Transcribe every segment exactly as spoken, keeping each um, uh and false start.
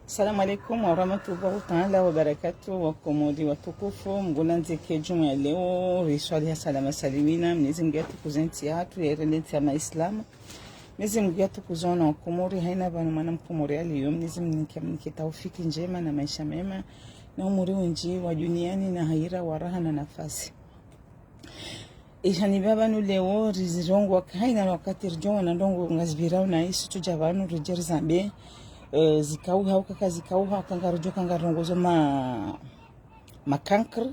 Assalamu alaikum warahmatullahi taala wabarakatuh. Wakomori watukufu, mngu nandzike djumwa ya leo, riswali ha salama salimina. Mwenyezi Mungu yatukuze ntsi yahatru, yairende ntsi ya maislamu. Mwenyezi Mungu yatukuze wana wa Komori, haina pvanu mwana mkomori yaliyo. Mwenyezi Mungu nike, nike taufiki ndjema na maisha mema, na umuri wendji wa duniani, na haira wa raha na nafasi. Isha ni pvapvanu leo rizirongoa, haina wakati ridjo wana ndrongoo ngazipvirao na isi tsudja pvanu ridje rizambe, eh, zikauha, uka kazikauha, uka ngaridjo, uka ngarongozo ma, ma cancre,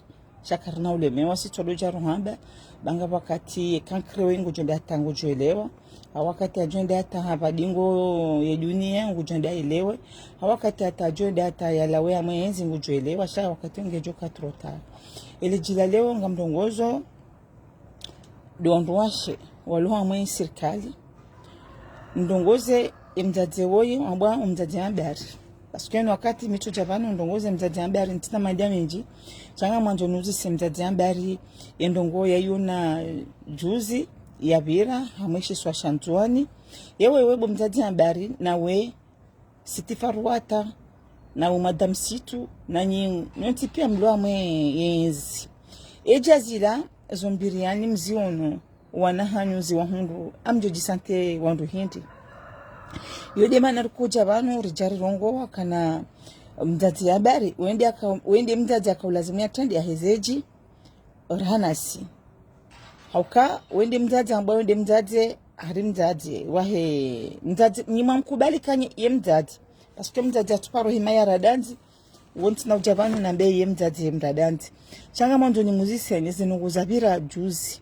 sha karina ulemewa, si tsodo dja ruhamba, ba nga wakati ye cancre we ngudjo nde hata ngudjo elewa, ha wakati yadjo nde hata hapva dingo ye dunia ngudjo nde elewe, ha wakati hata yadjo nde hata yalawe ya mwenzi ngudjo elewa, sha wakati ngedjo ka trop tard. Ele djila leo ngamrongozo, ndo wandru washe walo hamwe sirikali, ndrongoze emdzadze woye, wambwa omdzadze habari. Parce que no wakati mi tsudja pvanu ndrongoze mdzadze habari, ntsina mada mendji. Sha ngamwandzo nuzise mdzadze habari, yendrongoo yayona juzi, yapvira, hamwe shisiwa sha Ndzuwani. Ye wewe bo mdzadze habari, nawe Sitti Farouata, na u Madame Situ, na nyi, nyontsi pia mlo hamwe yezi. Edja zila, zo mbiri yani mziono, wana hanyu ziwahundru, amdjo djisante wandru hindri. Yo nde mana rikudja pvanu, ridja rirongoa kana mdzadze habari, wende aka, wende mdzadze yaka ulazimu yatrende yaheze dji, raha nasi. Hauka, wende mdzadze, amba wende mdzadze, hari mdzadze, wahe, mdzadze, nyi mwamkubali kanyi ye mdzadze. Parce que mdzadze hatsuparo hima ya radandzi, wontsi na udja pvanu nambe ye mdzadze ye mradandzi. Sha ngamwandzo nimuzise, neze ndrongoo zapvira juzi.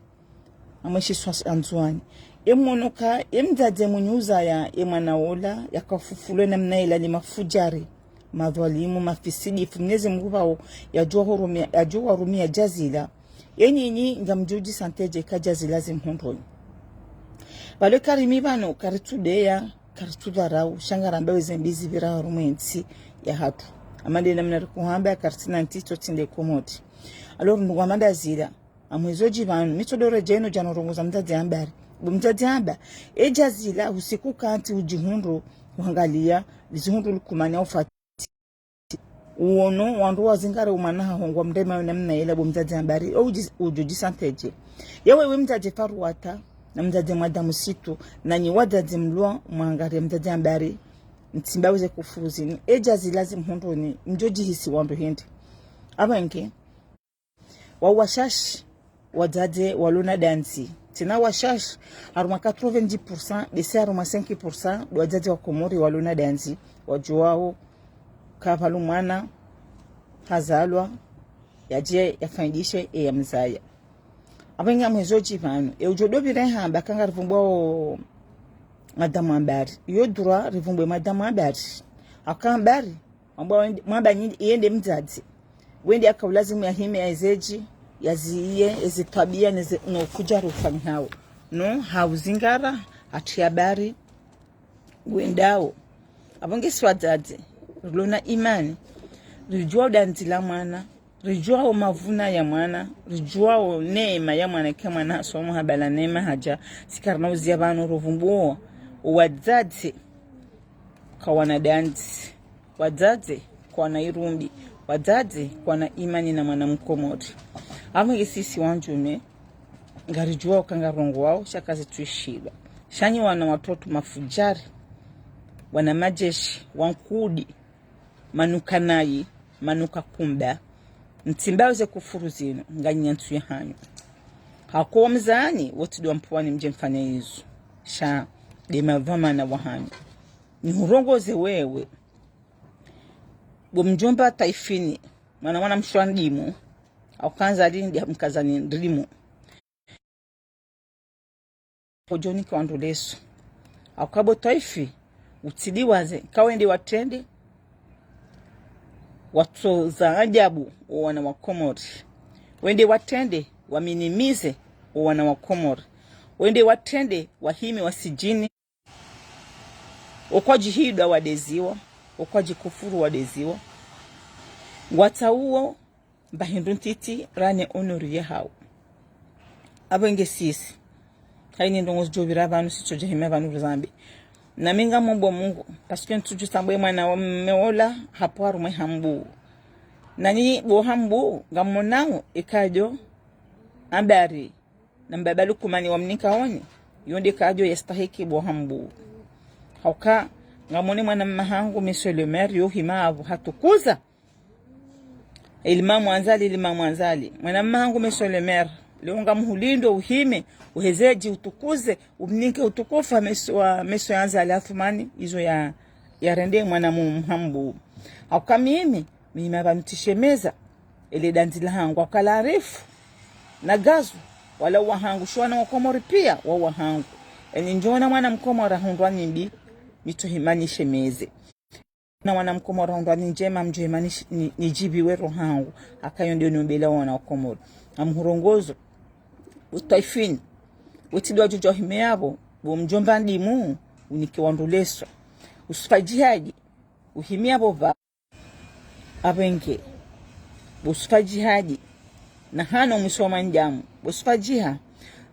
Hamwe shisiwa sha Ndzuwani. Emonoka, emdzadze mwenye uzaya, emwana ola, yakafufulwe namna ila ni mafudjari, madhwalimu, mafisidi, ifu Mwenyezi Mungu pvao, yadjo hurumia, yadjo warumia djazila. Enyinyi, ngamdjo djisante dje ka djazila zimhundroni. Pvale karimi pvanu, karitsudeya, karitsudharau, sha ngaramba weze mbi zipvira harumwa entsi yahatru. Ama nde namna rikuhamba, karitsina ntiti tsi nde Komori. Alors, ndrongoo hama nda zila, amwezo dji pvanu, mi tsodo redjea ino djana urongoza mdzadze habari. Bo mdzadze hamba, edja zila usiku kantsi udjihundru, wangalia, lizihundru lukumani au Fati. Uono, wandru wazingare umwana haho ngwamrema yo namna ila bo mdzadze habari, o udji, udjo djisante dje. Ye wewe mdzadze Farouata, na mdzadze Madame Situ, na nyi wadzadze mlo, mwangarie mdzadze habari, ntsimba weze kufuru zini. Edja zila zimhundroni, mdjo djihisi wandru hindri. Apvenge, wa washashi, wadzadze walo na dandzi. Tsena washashi, harumwa quatre-vingt-dix pour cent, bese harumwa cinq pour cent, ndo wadzadze wa Komori walo na dandzi, wadjuwao, kapvalo mwana, hazalwa, yadje, yafaidishe, e yamzaya. Apvenge amwezo dji pvanu, e udjo do pvire hamba, ka ngaripvumbwao Madame habari. Yo droit ripvumbwe Madame habari. Haka habari, Mwamba wende, mwamba nyi, yende mdzadze. Wende yaka ulazimu yahime yaheze dji, yaziye, eze twabia, neze, no kudja rufanyihao. No, hauzingara, hatsi habari, wendao. Apvo ngesi wadzadze, rilo na imani, ridjuwa udandzi la mwana, ridjuwa o mavuna ya mwana, ridjuwa o neema ya mwana, ke mwana hasomo habala neema hadja, si karina uzia pvanu rupvumbuo, wadzadze, kawana dandzi. Wadzadze kwana irumbi, wadzadze kwana imani na mwana mkomori. Apvo nge sisi wandjume, ngaridjuwao ka ngarongowao, sha kazitsuishilwa. Sha nyi wana watoto mafudjari, wana madjeshi, wankudi, manuka nayi, manuka kumba, ntsimba weze kufuru zinu, nganyi ntsu yahanyu. Hako mzani, wontsi ndo mpvwani mdje mfanye izo. Sha, nde madhwamana wahanyu. Nihurongoze wewe. Bo mdjomba Taifini, mwana mwana mshe wa ndimu, au kandza lindi ya mkazani ndimu. Kodjoni kwa ndo leso. Au kabo Taifi, utsidiwaze, ka wende watrende, watsoza ajabu o wana wa Komori. Wende watrende, waminimize o wana wa Komori. Wende watrende, wahime wasidjini. Okwadjihidwa wadeziwa, okwadjikufuru wadeziwa. Ngwatsauo mba hindru ntiti rane onori yahao. Apvo nge sisi. Haini ndrongoo zidjopvira pvanu, sitsodja hima pvanu pvuzambi. Nami ngamomba Mungu, parce que ntsudjuwa sambwe mwana wa mme ola hapvo harumwa e hambu. Nanyi bo hambu, ngamonao, eka djo, ambari, na mbaba Lukumani wamnika oni, yo nde kadjo yastahiki bo hambu. Hauka, ngamone mwana mma hangu, monsieur le maire, yo hima apvo hatukuza. Elimamu Anzali, elimamu Anzali. Mwana mma hangu, monsieur le maire, leo ngamhulindo uhime, uhezedji utukuze, umnike utukufu wa meso, wa meso ya Anzali Athumani, izo ya, yarende mwana mu-, mhambu. Hauka mimi, mimi apva mtsishemeza, ele dandzi la hangu, hauka la arifu, na gazu, wala wa hangu, shuwa na wakomori pia, wa wa hangu. Eni ndjona mwana mkomori ahundrwa nimbi, mitsuhima nishemeze. Na mwana mkomori ahundrwa ni ndjema, mdjuhima ni, ni, nidjibiwe roho hangu. Haka yo nde niombela wana wakomori. Ngamhurongozo, utwaifini, wetsi dwa djudja uhime yapvo, bo mdjomba ndimu, unike wandru leso. Usufa Djihadi, uhime yapvo pva. Apvenge, bo Sufa Djihadi, na hano mwiso wa mandjamu, bo Sufa Djiha,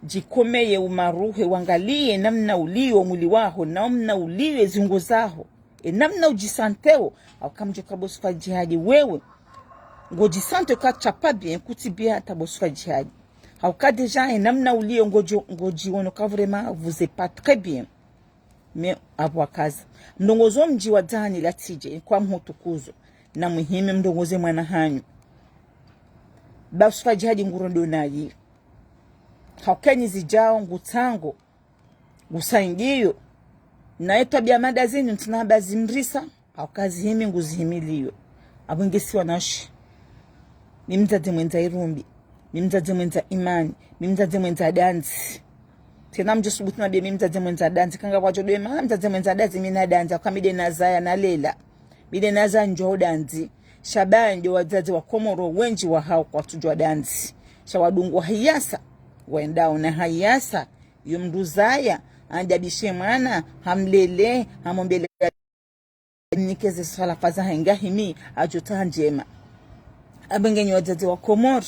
djikomeye umaruhe, wangaliye namna uliyo mwili waho, namna uliyo ziungo zaho, e namna udjisanteo, hauka mdjoka bo Sufa Djihadi, wewe, ngodjisante ka tu vas pas bien, kutsi bien hata bo Sufa Djihadi. Hauka déjà, e namna uliyo ngodjo, ngodjiwono ka vraiment, vous êtes pas très bien. Mais apvo akaza. Mrongozo mdji wa dzani la tsidje, kwa mhutukuzo. Na muhime mrongoze mwana hanyu. Bo Sufa Djihadi ngurondo nayi. Hauka nyi zidjao ngutsango, ngusaindiyo. Na etwa bia mada zinu ntsina bazi mrisa, hauka zihimi nguzihimiliyo. Apvo ngesi wanashi. Mi mdzadze mwendza irumbi. Mi mdzadze mwendza imani. Mi mdzadze mwendza dandzi. Tsena mdjo subutu nambie mi mdzadze mwendza dandzi. Kanga wadjo dwe mana mdzadze mwendza dandzi, mi na dandzi. Hauka mi nde nazaya nalela. Mi nde nazaya ndjo dandzi. Sha baye nde wadzadze wa Komoro wendji wa hao kwatsudjuwa dandzi. Sha wadungwa hayasa. Wendao na hayasa. Yo mdru zaya. Andabishe mwana. Hamlele. Hamombele nikeze swala faza henga himi, adjota ndjema. Apvenge nyi wadzadze wa Komori.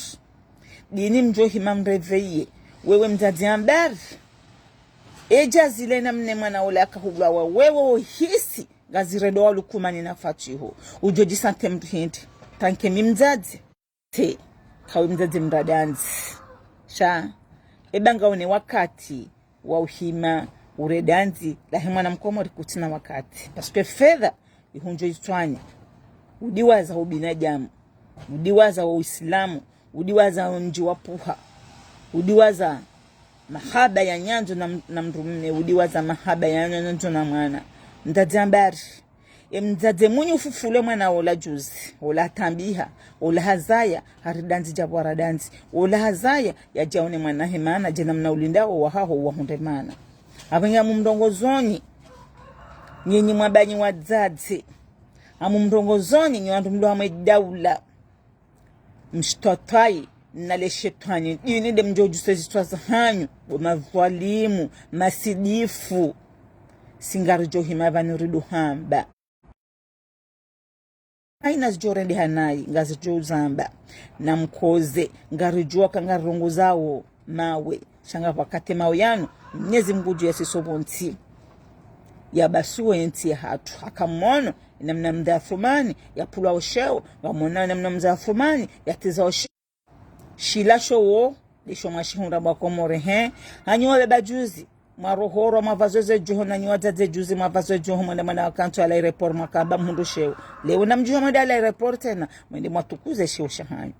Dini mdjo hima mreveye. Wewe mdzadze ambari. Edja zile namna mwana ola akahulwa wa wewe ohisi. Ngazirendo wa Lukumani na Fatihu. Udjo djisante mdru hindri. Tanke mi mdzadze. Te, kawe mdzadze mra dandzi. Sha, eba ngaone wakati wa uhima ure dandzi lahe mwana mkomori kutsina wakati. Parce que fedha ihundjo itswanya. Udiwaza ubinadamu. Udiwaza wa Uislamu. Udiwaza mdji wa puha. Udiwaza mahaba ya nyandzo na, na mdrume. Udiwaza mahaba ya nyandzo na mwana. Mdzadze ambari. E mdzadze mwinyi ufufule mwana ola juzi, ola tambiha, ola hazaya, hari dandzi djabwara dandzi, ola hazaya, yadjaone mwana he mana, dje namna ulindao wahaho wahundre mana. Apvenge ngamumrongozoni, nyinyi mwabanyi wadzadze, ngamumrongozoni, nyi wandru mlo hamwe daula. Mshitwatwayi, nale shetwani, dini nde mdjo djuse zitswa zahanyu, bo madhwalimu, masidifu. Si ngaridjo hima pvanu ridu hamba. Haina zidjo rendeha nayi, ngazidjo uzamba. Na mkoze, ngaridjuwa ka ngarirongozao mawe. Sha ngapvo wakati mawe yanu, Mnyezi Mngu dju ya siso pvontsi. Ya basuwe ntsi ya hatru. Haka mono, namna mdru Athumani, ya pulwa osheo, ngamona namna mdru Athumani, ya teza osheo. Shila showo, ndesho mwashihundra bo wakomori he. Hanyu wababa juzi, mwarohorwa mwavazwa ze djuho, nanyi wadzadze juzi mwavazwa ze djuho, mwende mwana wa kantsu ya l'aéroport mwakamba mhundru sheo. Leo namdjuha mwende ya l'aéroport tsena, mwende mwatukuze sheo shahanyu.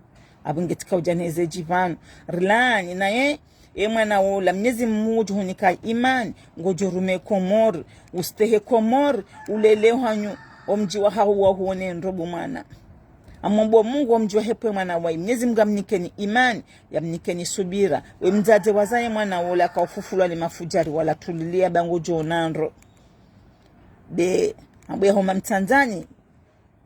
Apvo nge tsika udja neze djipvanu. Rilani, naye, e mwana wola, Mnyezi Mngu djuhunika imani, ngodjo rume Komori, ustehe Komori, ulele hanyu, omdji wahaho wahuone ndrobo mwana. Ngamomba Mungu omdji wahe pvo mwana wayi. Mnyezi Mngu amnikeni imani, yamnikeni subira. We mdzadze wazaye mwana wola kaufufulwa ni mafudjari wala tulilia ba ngodjo ona ndro. Be, ambu ya homa mtsandzani,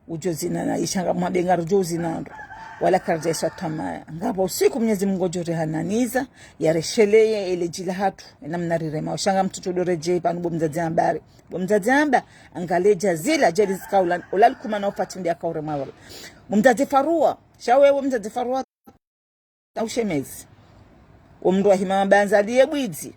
udjo zina na isha ngamwambe ngaridjo uzina ndro. Wala karidja iswa twamaya. Ngapvo usiku Mnyezi Mngu odjo rihananiza, yaresheleye ele dji la hatru, enamna rirema. Usha ngamtsutsu do redjei pvanu bo mdzadze ambari. Bo mdzadze amba, angalie dja zila, djeli zika ula, ula Lukumani na Fati nde yakaurema wala. Bo mdzadze Farua, sha wewe mdzadze Farua, na ushemezi. Omdru wahima mabandza aliye bwidzi.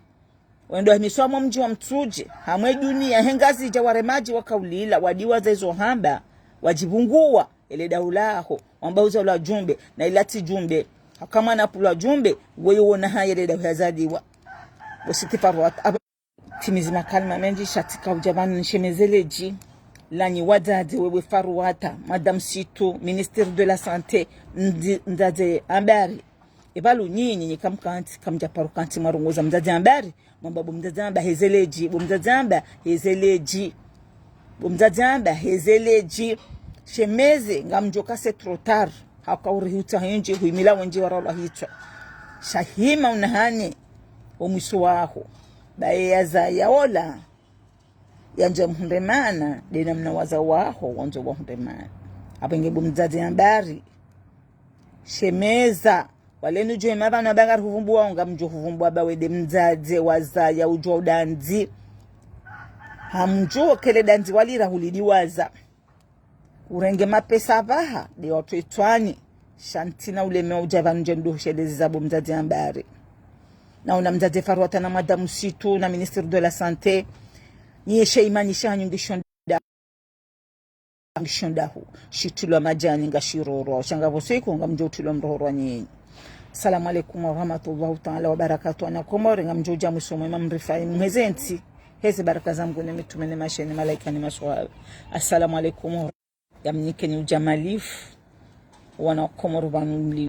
Wendo hamiswa mwa mdji wa Mitsudje, hamwe dunia, he Ngazidja, waremadji wakaulila, wadiwaza izo hamba, wadjipvunguwa, ele daula laho, wamba uza ula djumbe, na ila tsi djumbe. Haka mwana pulwa djumbe, weyo wona haya ele daula yazaliwa. Bo Sitti Farwata, aba-, timizi makalima mendji, sha tsika udja pvanu nishemeze ledji, lanyi wadzadze wewe Farwata, Madame Situ, Ministre de la Santé, mdzi-, mdzadze Ambari. Epvalu nyinyi, nyi kamkantsi, kamdja paro kantsi mwarongoza mdzadze Ambari, mwamba bo mdzadze Amba heze ledji, bo mdzadze Amba heze ledji. Bo mdzadze Amba heze ledji. Shemeze, ngamdjo ka c'est trop tard. Haka uri hutsa hendji, huimila wendji waralwa hitswa. Sha hima unahane, omwiso waho. Baye yazaya ola. Yandja mhundre mana, de namna waza waho, wandzo wahundre mana. Apvo nge bo mdzadze Ambari. Shemeza. Wale nudjo hema pvanu amba ngari huvumbuwa, ngamdjo huvumbuwa ba we de mdzadze wazaya udjuwa udandzi. Hamdjuwa kele dandzi walira hulidiwaza. Urenge mapesa pvaha, de watwe twani. Sha ntsina ulemewa udja pvanu ndje ndo hushelezeza bo mdzadze Ambari. Na una mdzadze Farwata na Madame Situ na Ministre de la Santé. Niye she imani shanyu ngisho nda-, ngisho ndahu. Shitulwa madjani ngashirorwa. Sha ngapvo siku ngamdjo utulwa mrohorwa nyinyi. Assalamu alaikum warahmatullahi taala wabarakatuh. Wana Komori, ngamdjo udja mwiso mwema mrifai mheze ntsi. Heze baraka za Mngu ne mitrume ne mashehe ne malaika ne maswahaba. Assalamu alaikum. Yamnikeni udja malifu. Wana Komori pvanu mli